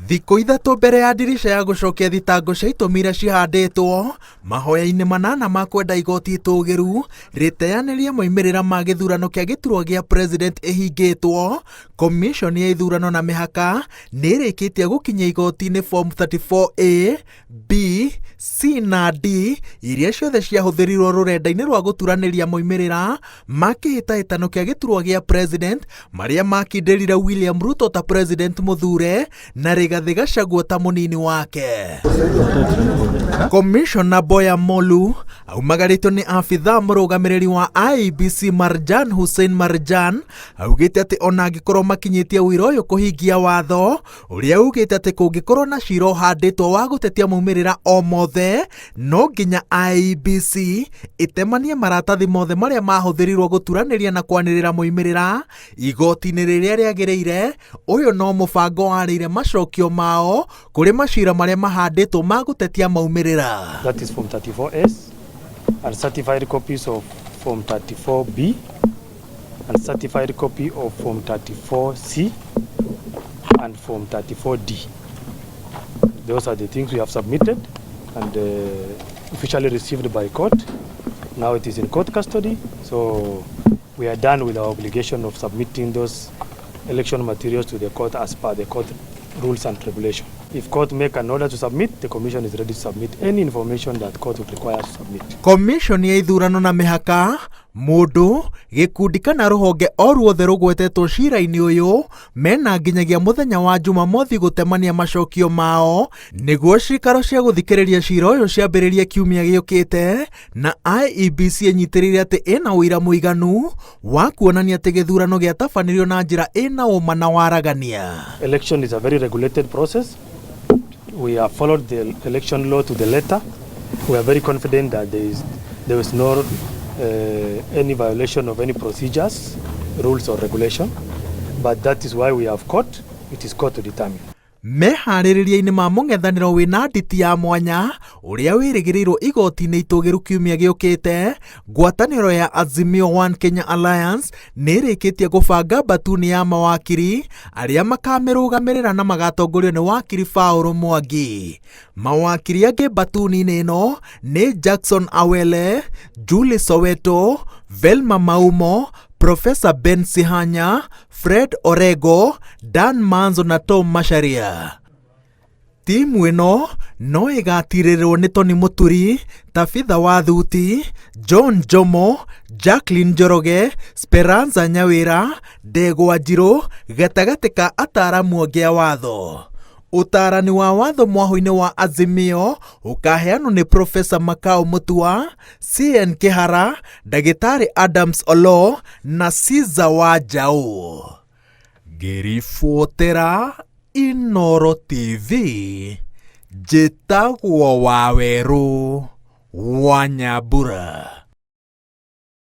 Thikũ 3 mbere ya ndirica ya gũcokia thitango cia itũmi iria cihandĩtwo mahoya-inĩ 8 ma kwenda igoti itũgĩru rĩteanĩrie moimĩrĩra ma gĩthurano kĩa gĩturwa gĩa president ĩhingĩtwo, Commission ya ithurano na mĩhaka nĩ ĩrĩkĩtie gũkinyia igoti-inĩ form 34A, B, C na D iria ciothe ciahũthĩrirwo rũrenda-inĩ rwa gũturanĩria moimĩrĩra ma kĩhĩtahĩtano kĩa gĩturwa gĩa president marĩa makindĩrire William Ruto ta president mũthure na Rigathĩ Gachagua ta mũnini wake. Commissioner Boya Molu aumagarĩtio nĩ abithaa mũrũgamĩrĩri wa IEBC Marjan Hussein Marjan augĩte atĩ ona angĩkorwo makinyĩtie ũira ũyũ kũhingia watho ũrĩa ugĩte atĩ kũngĩkorwo na cira ũhandĩtwo wa gũtetia maumĩrĩra o mothe no nginya IEBC ĩtemanie maratathi mothe marĩa mahũthĩrirwo gũturanĩria na kwanĩrĩra moimĩrĩra igoti-inĩ rĩrĩa rĩagĩrĩire. Ũyũ no mũbango warĩire macokio mao kũrĩ macira marĩa mahandĩtwo ma gũtetia maumĩrĩra. That is form 34S and certified copies of form 34B and certified copy of form 34C and form 34D. Those are the things we have submitted and officially received by court. Now it is in court custody, so we are done with our obligation of submitting those election materials to the court as per the court rules and regulation. If court make an order to submit, the commission is ready to submit any information that court would require to submit. Commission ya ithurano na mĩhaka mũndũ gĩkundi kana rũhonge o ruothe rũgwetetwo cira-inĩ ũyũ mena nginyagia mũthenya wa Jumamothi gũtemania macokio mao nĩguo cikaro cia gũthikĩrĩria cira ũyũ ciambĩrĩrie kiumia gĩũkĩte, na IEBC ĩnyitĩrĩire atĩ ĩna ũira mũiganu wa kuonania atĩ gĩthurano gĩatabanirio na njĩra ĩna ũma na waragania. Election is a very regulated process. We have followed the election law to the letter. We are very confident that there is no any violation of any procedures, rules or regulation, but that is why we have court. It is court to determine. Meharĩrĩria-inĩ ma mũng'ethanĩro wĩna nditi ya mwanya ũrĩa wĩrĩgĩrĩirwo igoti-inĩ itũgĩru kiumia gĩũkĩte, ngwatanĩro ya Azimio One Kenya Alliance nĩ ĩrĩkĩtie gũbanga mbatuni ya mawakiri arĩa makamĩrũgamĩrĩra na magatongorio nĩ wakiri Paul Mwangi. Mawakiri angĩ mbatuni-inĩ ĩno nĩ Jackson Awele, Julie Soweto, Velma Maumo, Professor Ben Sihanya, Fred Orego, Dan Manzo na Tom Macharia. Timu ĩno no ĩgatirĩrĩrwo nĩ Tony Mũturi, Tabitha Wathuti, John Jomo, Jacqueline Njoroge, Speranza Nyawĩra, Ndegwa Njirũ gatagatĩ ka ataramu angĩ a watho. Ũtarani wa watho mwahũ-inĩ wa Azimio ũkaheanwo nĩ Professor Makau Mutua, CN Kihara, Ndagĩtarĩ Adams Oloo na Caesar Wanjaũ. Ngĩribotera Inooro TV, njĩtagwo Wawerũ wa Nyambura.